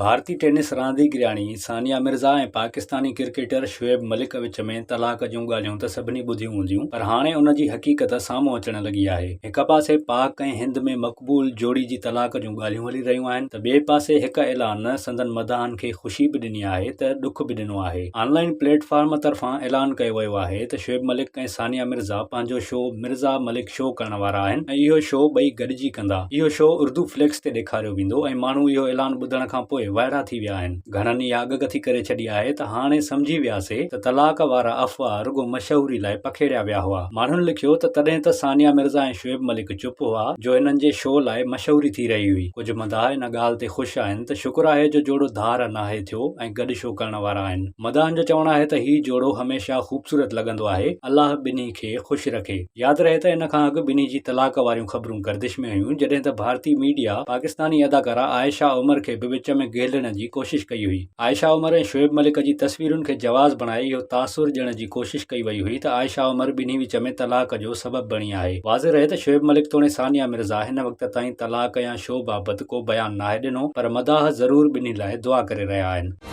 ڀارتي ٽينس رانديگرياڻي ثانيه مرزا ۽ پاڪستاني ڪرڪيٽر شعيب ملڪ وچ ۾ طلاق جون ڳالهيون ته سڀني ٻڌيون هونديون پر هاڻي ان جي حقيقت سامهون اچڻ لڳي آهي. هڪ پاسي پاڪ ۽ هند ۾ مقبول جوڙي جي طلاق جون ڳالهيون هلي رهيون آهن ته ٻئي پاسي هڪ اعلان سندن مداحن کي خوشي به ڏني آهي ته ڏک به ڏنو آهي. آن لائين پليٽ فارم طرفان اعلان ڪيو ويو آهي ته شعيب ملڪ ۽ ثانيه مرزا پنهنجو شو مرزا ملڪ شو ڪرڻ وارا آهن ۽ اهو شو ٻئي گڏجي ڪندا. اهو شو اردو فليڪس تي ڏيکاريو ويندو ۽ ماڻهو اهو اعلان ٻڌڻ کان پوء وائڙا ٿي ويا آهن. گهڻن اها اڳڪٿي ڪري ڇڏي آهي ته هاڻي سمجهي وياسي ته طلاق وارا افواهه رڳو مشهوري لاء پکيڙيا ويا هئا. ماڻهن لکيو ته تڏهن ته ثانيه مرزا ۽ شعيب ملڪ چپ هئا جو هنن جي شو لاء مشهوري ٿي رهي هئي. ڪجهه مداح ان ڳالهه تي خوش آهن ته شڪر آهي جو جوڙو ڌار ناهي ٿيو ۽ گڏ شو ڪرڻ وارا آهن. مداحن جو چوڻ آهي ته هي جوڙو هميشه خوبصورت لڳندو آهي، الله ٻنهي کي خوش رکي. ياد رهي ته ان کان اڳ ٻنهي جي طلاق واريون خبرون گردش ۾ هيون جڏهن ته ڀارتي ميڊيا پاڪستاني اداڪارا عائشه عمر کي به وچ ۾ گهيلڻ جي ڪوشش ڪئي هئي. عائشه عمر ۽ شعيب ملڪ جي تصويرن کي جواز بڻائي اهو تاثر ڏيڻ جي ڪوشش ڪئي وئي هئي ته عائشه عمر ٻنهي وچ ۾ طلاق جو سبب بڻي آهي. واضح رهي ته شعيب ملڪ توڻي ثانيه مرزا هن وقت تائين طلاق يا شو بابت ڪو بيان ناهي ڏنو پر مداح ضرور ٻنهي لاء دعا ڪري رهيا آهن.